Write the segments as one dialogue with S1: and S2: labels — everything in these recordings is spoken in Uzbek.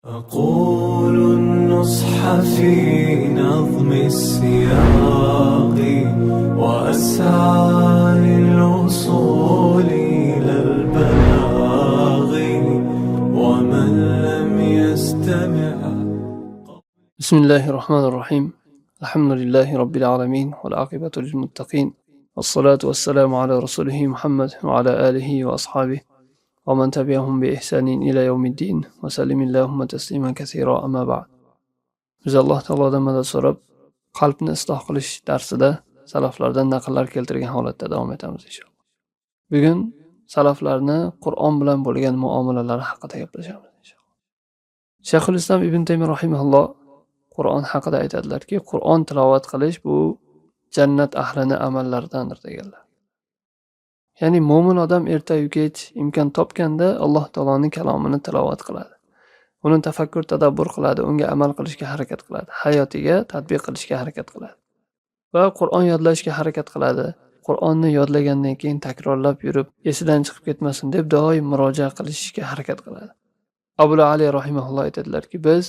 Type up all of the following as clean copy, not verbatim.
S1: أقول النصح في نظم السياق وأسعى للوصول إلى البلاغ ومن لم يستمع.
S2: بسم الله الرحمن الرحيم، الحمد لله رب العالمين، والعاقبة للمتقين، والصلاة والسلام على رسوله محمد وعلى آله وأصحابه ومن تبعهم بإحسان إلى يوم الدين وسلم اللهم تسليما كثيرا، أما بعد. Biz Alloh taolodan madad so'rab, qalbni isloh qilish darsida salaflardan naqllar keltirgan holatda davom etamiz, inshaalloh. Bugun salaflarni Qur'on bilan bo'lgan muomalalari haqida gaplashamiz, inshaalloh. Shayxul Islom Ibn Taymiy rahimahulloh Qur'on haqida aytadilarki, Qur'on tilovat qilish bu jannat ahlini amallaridandir, deganlar. Ya'ni mo'min odam ertayu kech imkon topganda Alloh taoloning kalomini tilovat qiladi. Uni tafakkur, tadabbur qiladi, unga amal qilishga harakat qiladi, hayotiga tatbiq qilishga harakat qiladi. Va Qur'on yodlashga harakat qiladi. Qur'onni yodlagandan keyin takrorlab yurib, esidan chiqib ketmasin deb doim murojaat qilishga harakat qiladi. Abu Ali rahimahulloh aytadilarki, biz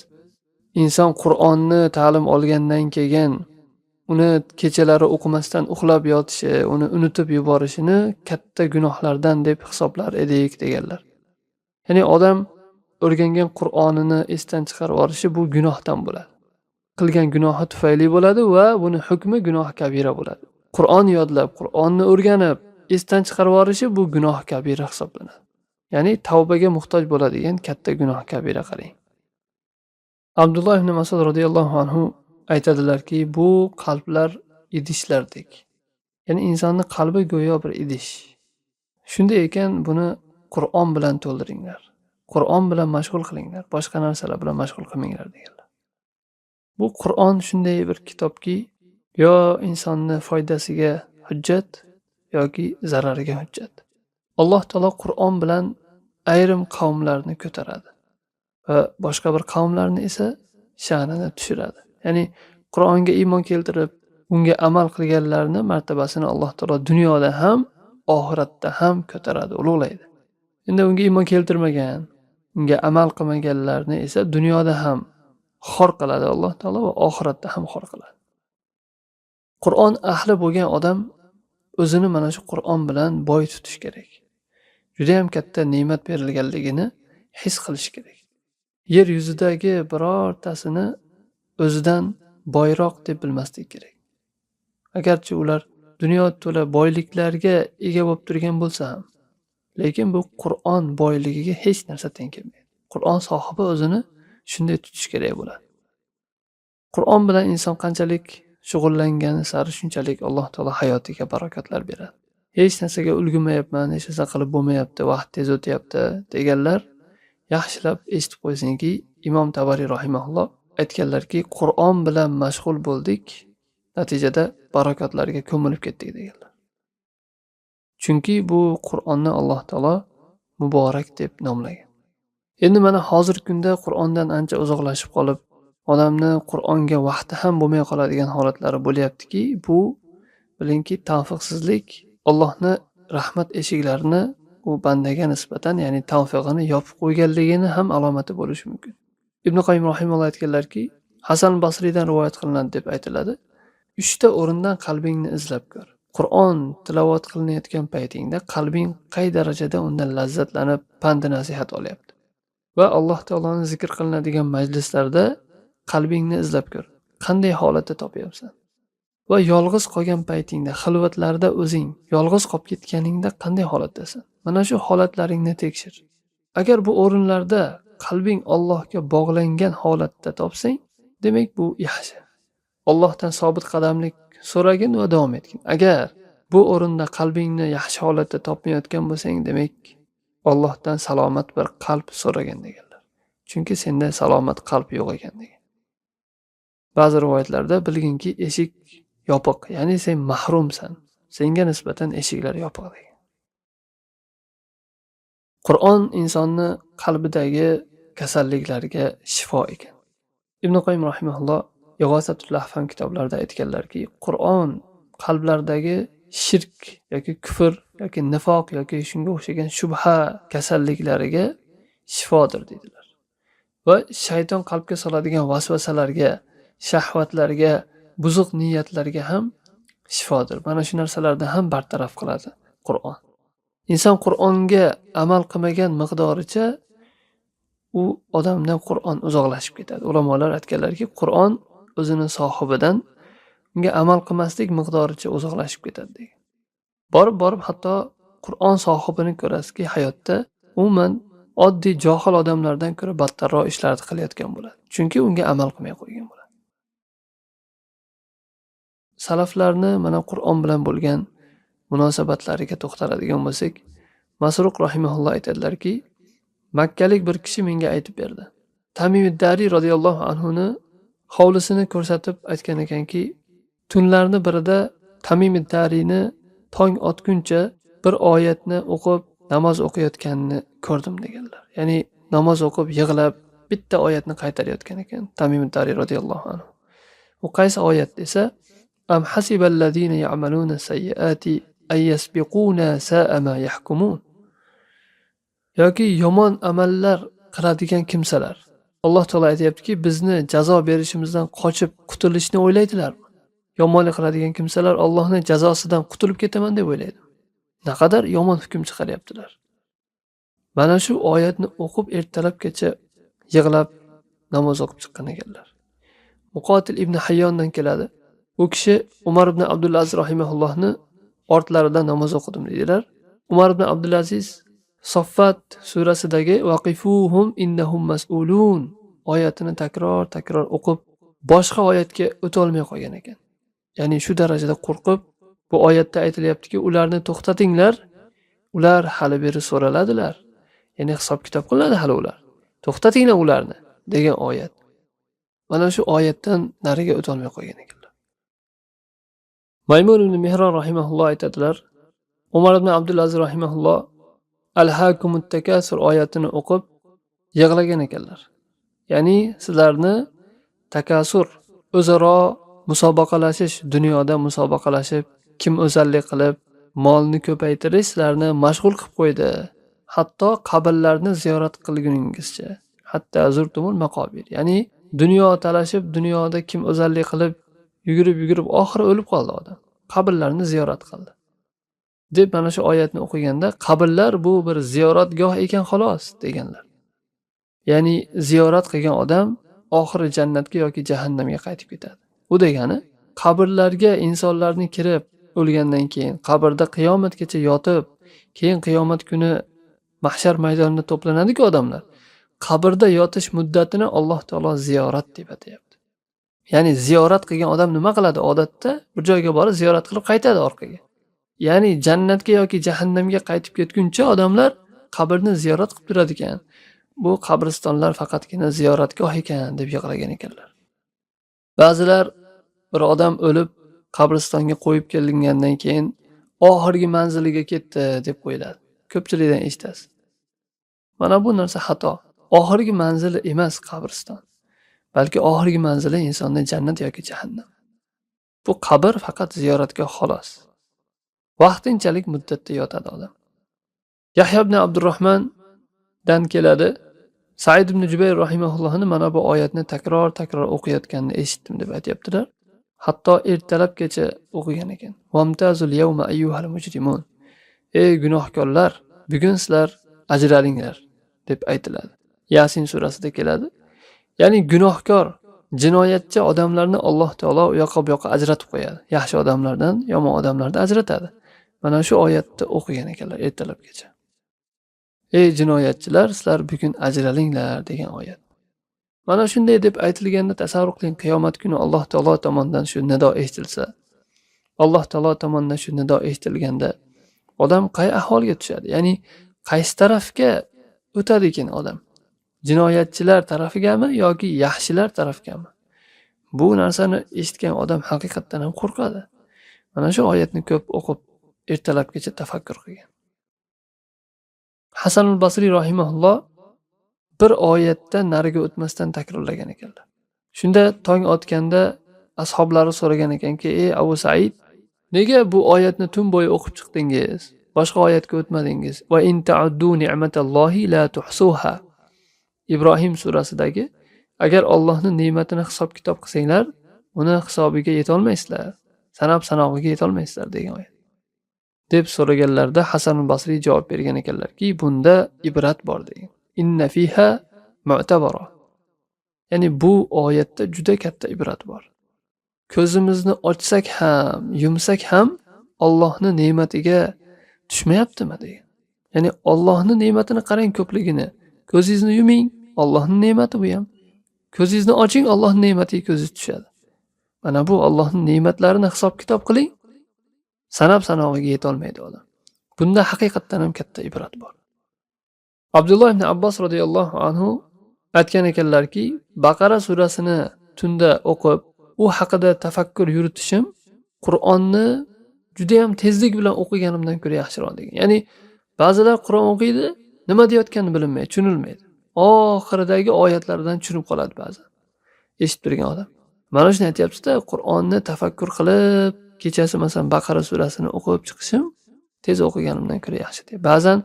S2: inson Qur'onni ta'lim olgandan keyin uni kechalari o'qimasdan uxlab yotishi, uni unutib yuborishini katta gunohlardan deb hisoblar edik, deganlar. Ya'ni odam o'rgangan Qur'onini esdan chiqarib yuborishi bu gunohdan bo'ladi. Qilgan gunohi tufayli bo'ladi va buni hukmi gunoh kabira bo'ladi. Qur'on yodlab, Qur'onni o'rganib, esdan chiqarib yuborishi bu gunoh kabira hisoblanadi. Ya'ni tavbaga muhtoj bo'ladigan katta gunoh kabira, qarang. Abdulloh ibn Mas'ud roziyallohu anhu aytadilarki, bu qalblar idishlardek. Ya'ni insonni qalbi go'yo bir idish. Shunday ekan, buni Qur'on bilan to'ldiringlar. Qur'on bilan mashg'ul qilinglar, boshqa narsalar bilan mashg'ul qilmanglar, deganlar. Bu Qur'on shunday bir kitobki, yo insonni foydasiga hujjat yoki zarariga hujjat. Alloh taolo Qur'on bilan ayrim qavmlarni ko'taradi va boshqa bir qavmlarni esa sha'nini tushiradi. Ya'ni Qur'onga iymon keltirib, unga amal qilganlarni martabasini Alloh taolo dunyoda ham, oxiratda ham ko'taradi, ulug'laydi. Endi unga iymon keltirmagan, unga amal qilmaganlarni esa dunyoda ham xor qiladi Alloh taolo va oxiratda ham xor qiladi. Qur'on ahli bo'lgan odam o'zini mana shu Qur'on bilan boy tutish kerak. Judayam katta ne'mat berilganligini his qilish kerak. Yer yuzidagi birortasini o'zidan boyroq deb bilmaslik kerak. Agarchi ular dunyo to'la boyliklarga ega bo'lib turgan bo'lsa ham, lekin bu Qur'on boyligiga hech narsa teng kelmaydi. Qur'on sohibi o'zini shunday tutish kerak bo'ladi. Qur'on bilan inson qanchalik shug'ullangani sari shunchalik Alloh taolo hayotiga barakatlar beradi. Hech narsaga ulgurmayapman, hech narsa qilib bo'lmayapti, vaqt tez o'tyapti, deganlar yaxshilab eshitib qo'ysinki, Imom Tabariy rahimahulloh aytganlarki, Qur'on bilan mashg'ul bo'ldik, natijada barakatlarga ko'milib ketdik, deganlar. Chunki bu Qur'onni Alloh taolo muborak deb nomlagan. Endi mana hozirgi kunda Qur'ondan ancha uzoqlashib qolib, odamni Qur'onga vaqti ham bo'lmay qoladigan holatlari bo'lyaptiki, bu bilingki, tavfiqsizlik, Allohni rahmat eshiklarini u bandaga nisbatan, ya'ni tavfiqini yopib qo'yganligini ham alomati bo'lishi mumkin. Ibn Qoyim rahimahulloh aytganlarki, Hasan Basriydan rivoyat qilinadi deb aytiladi. Uchta o'rindan qalbingni izlab ko'r. Qur'on tilovat qilinayotgan paytingda qalbing qay darajada undan lazzatlanib, pand nasihat olyapti. Va Alloh taoloni zikr qilinadigan majlislarda qalbingni izlab ko'r. Qanday holatda topyapsan? Va yolg'iz qolgan paytingda, xilvatlarda o'zing yolg'iz qolib ketganingda qanday holatdasan? Mana shu holatlaringni tekshir. Agar bu o'rinlarda qalbing Allohga bog'langan holatda topsang, demak, bu yaxshi. Allohdan sobit qadamlik so'ragin va davom etgin. Agar bu o'rinda qalbingni yaxshi holatda topmayotgan bo'lsang, demak, Allohdan salomat bir qalb so'ragin, deganlar. Chunki senda salomat qalb yo'q ekan, degan. Ba'zi rivoyatlarda bilginki, eshik yopiq, ya'ni sen mahrumsan. Senga nisbatan eshiklar yopiq, degan. Qur'on insonni qalbidagi kasalliklarga shifo ekan. Ibn Qoyim rahimahulloh Ig'osatul Lahfan kitoblarida aytganlarki, Qur'on qalblardagi shirk yoki kufr yoki nifoq yoki shunga o'xshagan shubha kasalliklariga shifodir, deydilar. Va shayton qalbga soladigan vasvasalarga, shahvatlarga, buzuq niyatlarga ham shifodir. Mana shu narsalarni ham bartaraf qiladi Qur'on. Inson Qur'onga amal qilmagan miqdoricha u odamdan Qur'on uzoqlashib ketadi. Ulamolar aytganlarki, Qur'on o'zini sohibidan unga amal qilmaslik miqdoricha uzoqlashib ketadi degan. Borib-borib hatto Qur'on sohibini ko'rasizki, hayotda umuman oddiy johil odamlardan ko'ra battarroq ishlarni qilayotgan bo'ladi. Chunki unga amal qilmay qo'ygan bo'ladi. Salaflarni mana Qur'on bilan bo'lgan munosabatlariga to'xtaladigan bo'lsak, Masruq rahimahulloh aytadilarki, Makkalik bir kishi menga aytib berdi. Tamim ad-Dari radhiyallohu anhu ni hovlisini ko'rsatib aytgan ekanki, tunlarni birida Tamim ad-Darini tong otguncha bir oyatni o'qib namoz o'qiyotganini ko'rdim deganlar. Ya'ni namoz o'qib yig'lab bitta oyatni qaytarayotgan ekan Tamim ad-Dari radhiyallohu anhu. U qaysi oyat desa, Am hasiballazina ya'maluna sayyiati ay yasbiquna sa'a ma yahkumun. Yoki yomon amallar qiladigan kimsalar. Alloh taolo aytayaptiki, bizni jazo berishimizdan qochib qutulishni o'ylaydilarmi? Yomonlik qiladigan kimsalar Allohning jazosidan qutulib ketaman deb o'ylaydi. Naqadar yomon hukm chiqaryaptilar. Mana shu oyatni o'qib ertalabgacha yig'lab namoz o'qib chiqqan ekanlar. Muqotil ibn Hayyondan keladi. U kishi Umar ibn Abdulaziz rahimahullohni ortlarida namoz o'qidim dedilar. Umar ibn Abdulaziz Soffat surasidagi vaqifuhum innahum mas'ulun oyatini takror-takror o'qib, boshqa oyatga o'ta olmay qolgan ekan. Ya'ni shu darajada qo'rqib, bu oyatda aytilyaptiki, ularni to'xtatinglar, ular hali beri so'raladilar. Ya'ni hisob-kitob qilinadi hali ular. To'xtatinglar ularni degan oyat. Mana shu oyatdan nariga o'ta olmay qolgan ekanlar. Maymun ibn Mihron rahimahulloh aytadilar, Umar ibn Abdulaziz rahimahulloh Alhaakumut takasur oyatini o'qib yig'lagan ekanlar. Ya'ni sizlarni takasur, o'zaro musobaqalashish, dunyoda musobaqalashib, kim o'zallik qilib, molni ko'paytirish sizlarni mashg'ul qilib qo'ydi. Hatto qabrlarni ziyorat qilguningizcha. Hatta zurtumul maqobir. Ya'ni dunyo talashib, dunyoda kim o'zallik qilib, yugurib-yugurib oxiri o'lib qoldi odam. Qabrlarni ziyorat qildi. Deb mana shu oyatni o'qiganda, qabrlar bu bir ziyoratgoh ekan xolos deganlar. Ya'ni ziyorat qilgan odam oxiri jannatga yoki jahannamga qaytib ketadi. Bu degani qabrlarga insonlarni kirib o'lgandan keyin qabrda qiyomatgacha yotib, keyin qiyomat kuni mahshar maydonida to'planadi-ku odamlar. Qabrda yotish muddatini Alloh taolo ziyorat deb atayapti. Ya'ni ziyorat qilgan odam nima qiladi? Odatda bir joyga borib ziyorat qilib qaytadi orqaga. Ya'ni jannatga yoki jahannamga qaytib ketguncha odamlar qabrni ziyorat qilib turadi ekan. Bu qabristonlar faqatgina ziyoratgoh ekan deb yig'lagan ekanlar. Ba'zilar bir odam o'lib qabristonga qo'yib kelingandan keyin oxirgi manziliga ketdi deb qo'yiladi. Ko'pchilikdan eshitasiz. Mana bu narsa xato. Oxirgi manzili emas qabriston. Balki oxirgi manzili insonning jannat yoki jahannam. Bu qabr faqat ziyoratgoh xolos. Vaqtinchalik muddatda yotadi odam. Yahya ibn Abdurrahmandan keladi. Said ibn Jubayr rahimahullohni mana bu oyatni takror-takror o'qiyotganini eshitdim deb aytayaptilar. Hatto ertalabgacha o'qigan ekan. Vamtazul yawma ayyuhal mujrimun. Ey gunohkorlar, bugun sizlar ajralinglar deb aytiladi. Yasin surasida keladi. Ya'ni gunohkor, jinoyatchi odamlarni Alloh taolo u yoqqa bu yoqqa ajratib qo'yadi. Yaxshi odamlardan yomon odamlarni ajratadi. Mana shu oyatni o'qigan ekanlar ertalabgacha. Ey jinoyatchilar, sizlar bugun ajralinglar degan oyat. Mana shunday deb aytilganda tasavvur qiling, qiyomat kuni Alloh taolo tomonidan shu nido eshitilsa, Alloh taolo tomonidan shu nido eshitilganda odam qay ahvolga tushadi? Ya'ni qaysi tarafga o'tadi ekan odam? Jinoyatchilar tarafigami yoki yaxshilar tarafigami? Bu narsani eshitgan odam haqiqatdan ham qo'rqadi. Mana shu oyatni ko'p o'qib ertalabgacha tafakkur qilgan. Hasanul Basri rahimahulloh bir oyatdan nariga o'tmasdan takrorlagan ekanlar. Shunda tong otganda ashoblari so'ragan ekanki, "Ey Abu Said, nega bu oyatni tun bo'yi o'qib chiqdingiz? Boshqa oyatga o'tmadingiz? Va in ta'uddu ni'matallohi la tuhsuha." Ibrohim surasidagi agar Allohning ne'matini hisob-kitob qilsanglar, uni hisobiga yetolmaysizlar, sanab sanog'iga yetolmaysizlar degan oyat. Deb so'raganlarida Hasan Basriy javob bergan ekanlarki, bunda ibrat bor degan. Inna fiha mu'tabara. Ya'ni bu oyatda juda katta ibrat bor. Ko'zimizni ochsak ham, yumsak ham Allohning ne'matiga tushmayaptimi degan. Ya'ni Allohning ne'matini qarang ko'pligini. Ko'zingizni yuming, Allohning ne'mati bu ham. Ko'zingizni oching, Allohning ne'matiga ko'zingiz tushadi. Mana bu Allohning ne'matlarini hisob-kitob qiling, sanab sanog'iga yetolmaydi odam. Bunda haqiqatdan ham katta ibrat bor. Abdulloh ibn Abbos radhiyallohu anhu aytgan ekanlarki, Baqara surasini tunda o'qib, u haqida tafakkur yuritishim Qur'onni juda ham tezlik bilan o'qiganimdan ko'ra yaxshiroq degan. Ya'ni ba'zilar Qur'on o'qiydi, nima deyotgani bilinmaydi, tushunilmaydi. Oxiridagi oyatlardan tushunib qoladi ba'zan. Eshitib turgan odam. Mana shuni aytyapti-da, Qur'onni tafakkur qilib, kechasi masalan Baqara surasini o'qib chiqishim tez o'qiganimdan ko'ra yaxshi deb. Ba'zan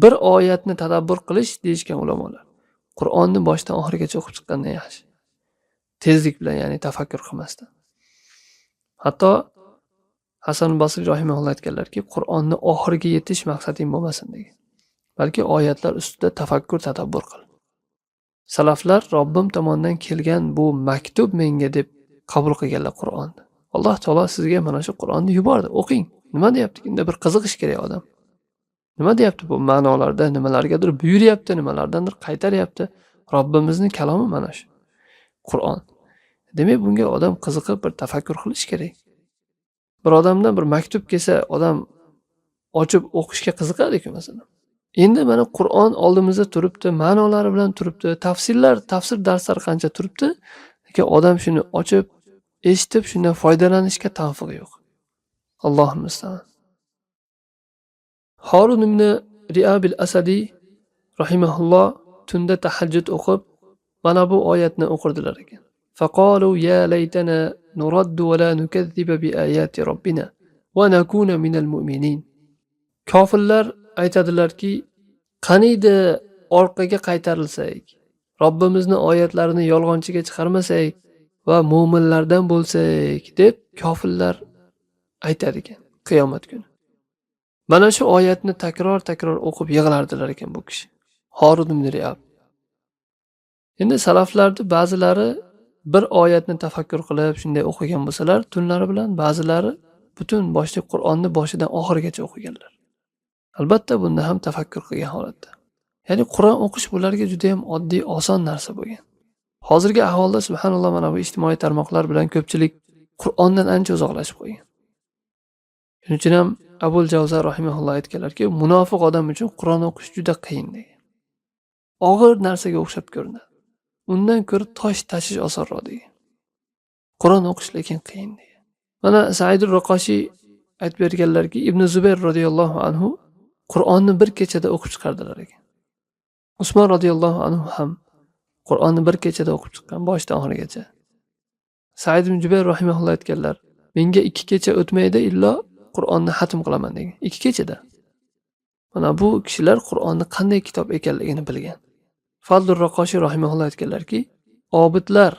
S2: bir oyatni tadabbur qilish deyishgan ulamolar. Qur'onni boshdan oxirigacha o'qib chiqqandan yaxshi. Tezlik bilan, ya'ni tafakkur qilmasdan. Hatto Hasan Basriy rahimahulloh aytganlarki, Qur'onni oxiriga yetish maqsading bo'lmasin degan. Balki oyatlar ustida tafakkur, tadabbur qil. Salaflar Robbim tomonidan kelgan bu maktub menga deb qabul qilganlar Qur'onni. Alloh taolo sizga mana shu Qur'onni yubordi, o'qing. Nima deyapti? Endi bir qiziqish kerak odam. Nima deyapti bu ma'nolarda, nimalargadir buyuryapti, nimalardandir qaytaryapti. Robbimizning kalomi mana shu Qur'on. Demak, bunga odam qiziqib bir tafakkur qilish kerak. Bir odamdan bir maktub kelsa, odam ochib o'qishga qiziqadi-ku masalan. Endi mana Qur'on oldimizda turibdi, ma'nolari bilan turibdi, tafsirlar, tafsir darslari qancha turibdi, lekin odam shuni ochib, eshitib, shundan foydalanishga tavfiq yo'q. Allohu musta'an. Harun ibn Riabil Asadi rahimahulloh tunda tahajjud o'qib, mana bu oyatni o'qirdilar ekan. Faqalu ya laytana nuraddu va la nukazziba bi ayati robbina va nakuna minal mu'minin. Kofirlar aytadilarki, qaniydi orqaga qaytarilsak, Robbimizni oyatlarini yolg'onchiga chiqarmasak va mo'minlardan bo'lsak deb kofirlar aytar ekan qiyomat kuni. Mana shu oyatni takror-takror o'qib yig'lardilar ekan bu kishi. Harun ibn Riab. Endi salaflarning ba'zilari bir oyatni tafakkur qilib shunday o'qigan bo'lsalar, tunlari bilan ba'zilari butun boshli Qur'onni boshidan oxirigacha o'qiganlar. Albatta bunda ham tafakkur qilgan holatda. Ya'ni Qur'on o'qish bularga juda ham oddiy, oson narsa bo'lgan. Hozirgi ahvolda subhanalloh mana bu ijtimoiy tarmoqlar bilan ko'pchilik Qur'ondan ancha uzoqlashib qo'ygan. Shuning uchun ham Abul Javza rahimahulloh aytganlarki, munofiq odam uchun Qur'on o'qish juda qiyin degan. Og'ir narsaga o'xshab ko'rinadi. Undan ko'ra tosh tashish osonroq degan. Qur'on o'qish lekin qiyin degan. Mana Saidur Raqoshiy aytib berganlarki, Ibn Zubayr radhiyallohu anhu Qur'onni bir kechada o'qib chiqardilar ekan. Usmon radhiyallohu anhu ham Qur'onni bir kechada o'qib chiqqan boshidan oxirigacha. Said ibn Jubayr rahimahulloh aytganlar, menga 2 kecha o'tmaydi illo Qur'onni xatm qilaman degan. 2 kechada. Mana bu kishilar Qur'onni qanday kitob ekanligini bilgan. Fazlur Raqoshi rahimahulloh aytganlarki, obidlar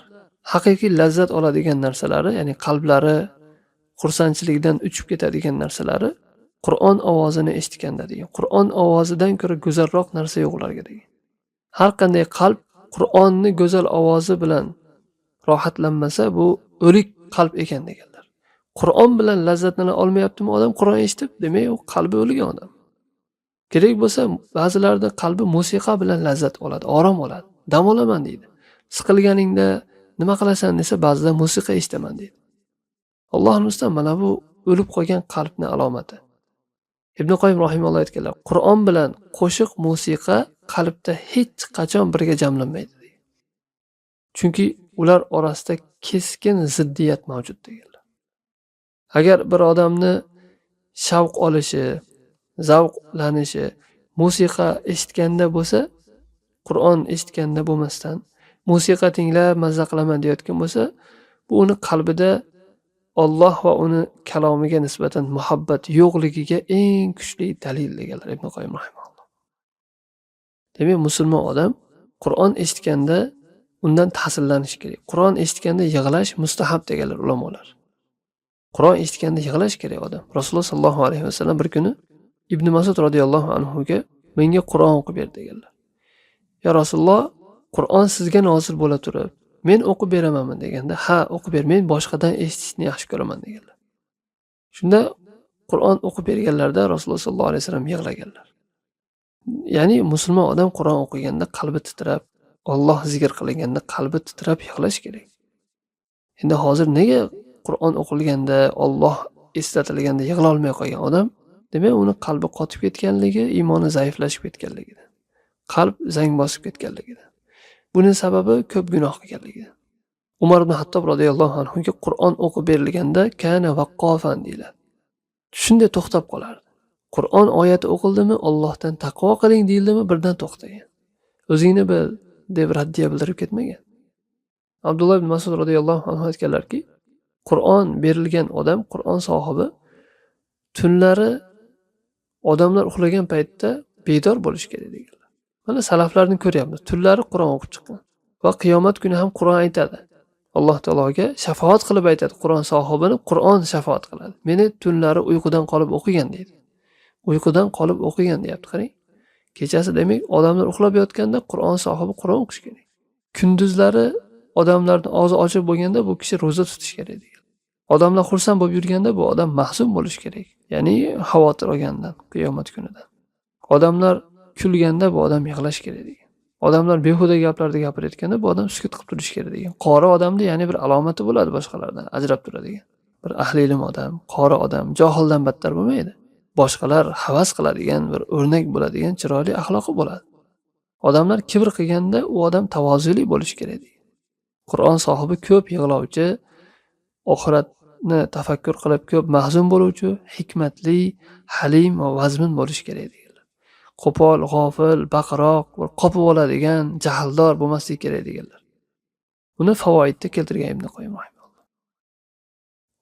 S2: haqiqiy lazzat oladigan narsalari, ya'ni qalblari xursandchilikdan uchib ketadigan narsalari Qur'on ovozini eshitganda degan. Qur'on ovozidan ko'ra go'zalroq narsa yo'q ularga degan. Har qanday qalb Qur'onni go'zal ovozi bilan rohatlanmasa, bu o'lik qalb ekan deganlar. Qur'on bilan lazzatlana olmayaptimi odam Qur'on eshitib, demak u qalbi o'lgan odam. Kerak bo'lsa ba'zilarda qalbi musiqa bilan lazzat oladi, orom oladi. Dam olaman deydi. Siqilganingda nima qilasan desa, ba'zida musiqa eshitaman deydi. Alloh musta'an, mana bu o'lib qolgan qalbning alomati. Ibn Qoyim rahimahulloh aytganlar, Qur'on bilan qo'shiq, musiqa qalbda hech qachon birga jamlanmaydi degan. Chunki ular orasida keskin ziddiyat mavjud deganlar. Agar bir odamni shavq olishi, zavqlanishi musiqa eshitganda bo'lsa, Qur'on eshitganda bo'lmasdan, musiqa tinglab mazza qilaman deyotgan bo'lsa, bu uni qalbida Alloh va uni kalomiga nisbatan muhabbat yo'qligiga eng kuchli dalil deganlar Ibn Qoyim rahimahulloh. Demak, musulmon odam Qur'on eshitganda undan ta'sirlanish kerak. Qur'on eshitganda yig'lash mustahab deganlar ulamolar. Qur'on eshitganda yig'lash kerak odam. Rasululloh sallallohu alayhi vasallam bir kuni Ibn Mas'ud radhiyallohu anhuga menga Qur'on o'qib ber deganlar. Ya Rasululloh, Qur'on sizga nozil bo'la turib, men o'qib beramanmi deganda, ha, o'qib ber, men boshqadan eshitishni yaxshi ko'raman deganlar. Shunda Qur'on o'qib berganlarida Rasululloh sallallohu alayhi vasallam yig'laganlar. Ya'ni musulmon odam Qur'on o'qiganda qalbi titrab, Alloh zikr qilganda qalbi titrab yig'lash kerak. Endi hozir nega Qur'on o'qilganda, Alloh eslatilganda yig'la olmay qolgan odam, demak uni qalbi qotib ketganligi, iymoni zaiflashib ketganligidan, qalb zang bosib ketganligidan. Buning sababi ko'p gunoh qilganligidan. Umar ibn Hattob radhiyallohu anhuga Qur'on o'qib berilganda kana vaqqofan deyiladi. Shunday to'xtab qolardi. Qur'on oyati o'qildimi, Allohdan taqvo qiling deyildimi, birdan to'xtagan. O'zingni bil deb raddiya bildirib ketmagan. Abdulloh ibn Mas'ud radhiyallohu anhu aytganlarki, Qur'on berilgan odam, Qur'on sohibi tunlari odamlar uxlagan paytda bedor bo'lish kerak deganlar. Mana salaflarni ko'ryapmiz. Tunlari Qur'on o'qib chiqqan va qiyomat kuni ham Qur'on aytadi. Alloh taologa shafaot qilib aytadi. Qur'on sohibini Qur'on shafaot qiladi. Meni tunlari uyqudan qolib o'qigan deydi. Uyqudan qolib o'qigan deyapti, qarang. Kechasi demak odamlar uxlab yotganda Qur'on sohibi Qur'on o'qish kerak. Kunduzlari odamlarning og'zi ochiq bo'lganda bu kishi ro'za tutish kerak degan. Odamlar xursand bo'lib yurganda bu odam mahzun bo'lish kerak. Ya'ni xavotir olgandan, qiyomat kunidan. Odamlar kulganda bu odam yig'lash kerak degan. Odamlar behuda gaplarni gapirayotganda bu odam sukut qilib turish kerak degan. Qori odamda ya'ni bir alomati bo'ladi boshqalardan, ajrab turadigan. Bir ahli ilm odam, qori odam johildan battar bo'lmaydi. Boshqalar havas qiladigan, bir o'rnak bo'ladigan chiroyli axloqi bo'ladi. Odamlar kibr qilganda u odam tavozuli bo'lishi kerak degan. Qur'on sohibi ko'p yig'lovchi, oxiratni tafakkur qilib ko'p mahzun bo'luvchi, hikmatli, halim va vazmin bo'lishi kerak deganlar. Qo'pol, g'ofil, baqiroq, bir qopib oladigan, jahldor bo'lmasligi kerak deganlar. Buni favoidda keltirgan Ibn Qoyyim rahimahulloh.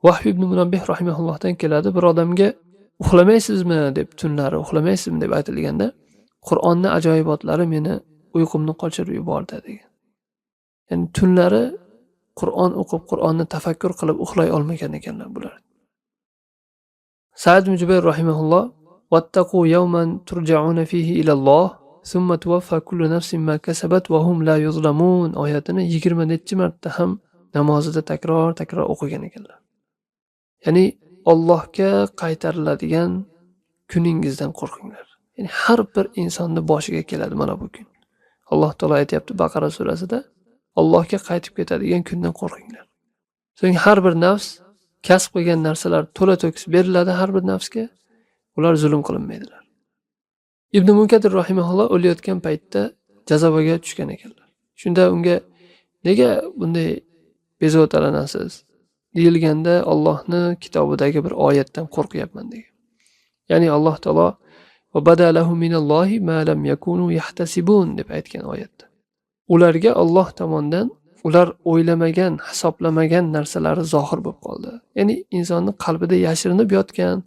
S2: Vahb ibn Munabbih rahimahullohdan keladi, bir odamga uxlamaysizmi deb, tunlari uxlamaysizmi deb aytilganda, Qur'onning ajoyibotlari meni uyqumni qochirib yubordi degan. Ya'ni tunlari Qur'on o'qib, Qur'onni tafakkur qilib uxlay olmagan ekanlar bular. Sa'd ibn Jubayr rahimahulloh, "Wattaqu yawman turja'una fihi ila Alloh, thumma tuwaffa kullu nafsin ma kasabat wa hum la yuzlamun" oyatini 20 nechi marta ham namozida takror-takror o'qigan ekanlar. Ya'ni Allohga qaytariladigan kuningizdan qo'rqinglar. Ya'ni har bir insonning boshiga keladi mana bu kun. Alloh taolo aytayapti Baqara surasida, Allohga qaytib ketadigan kundan qo'rqinglar. So'ng har bir nafs kasb qilgan narsalar to'la to'kis beriladi har bir nafsga, ular zulm qilinmaydilar. Ibn Munkadir rahimahulloh o'layotgan paytda jazobaga tushgan ekanlar. Shunda unga nega bunday bezovtalanasiz deyilganda, Allohning kitobidagi bir oyatdan qo'rqyapman degan. Ya'ni Alloh taolo va bada lahum minallohi ma lam yakunu yahtasibun deb aytgan oyatda. Ularga Alloh tomonidan ular o'ylamagan, hisoblamagan narsalari zohir bo'lib qoldi. Ya'ni insonning qalbida yashirinib yotgan,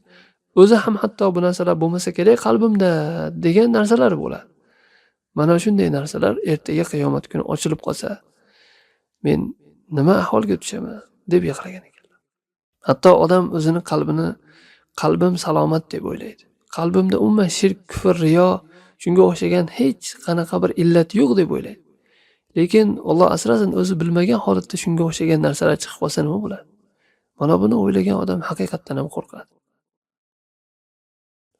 S2: o'zi ham hatto bu narsalar bo'lmasa kerak qalbimda degan narsalar bo'ladi. Mana shunday narsalar ertaga qiyomat kuni ochilib qolsa, men nima ahvolga tushaman deb yig'lagan ekanlar. Hatto odam o'zini qalbini qalbim salomat deb o'ylaydi. Qalbimda umuman shirk, kufr, riyo, shunga o'xshagan hech qanaqa bir illat yo'q deb o'ylaydi. Lekin Alloh asrasin, o'zi bilmagan holatda shunga o'xshagan narsalar chiqib qolsa nima bo'ladi? Mana buni o'ylagan odam haqiqatdan ham qo'rqadi.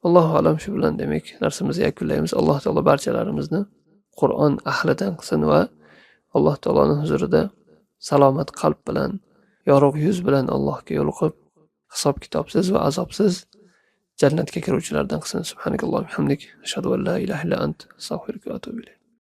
S2: Allohu alam, shu bilan demak darsimizni yakunlaymiz. Alloh taolo barchalarimizni Qur'on ahlidan qilsin va Alloh taoloning huzurida salomat qalb bilan, yorug' yuz bilan Allohga yo'liqib, hisob kitobsiz va azobsiz jannatga kiruvchilardan qilsin. Subhanakallohu bihamdik. Ashhadu an la ilaha illa ant. Astag'firuka va atubu ilayk.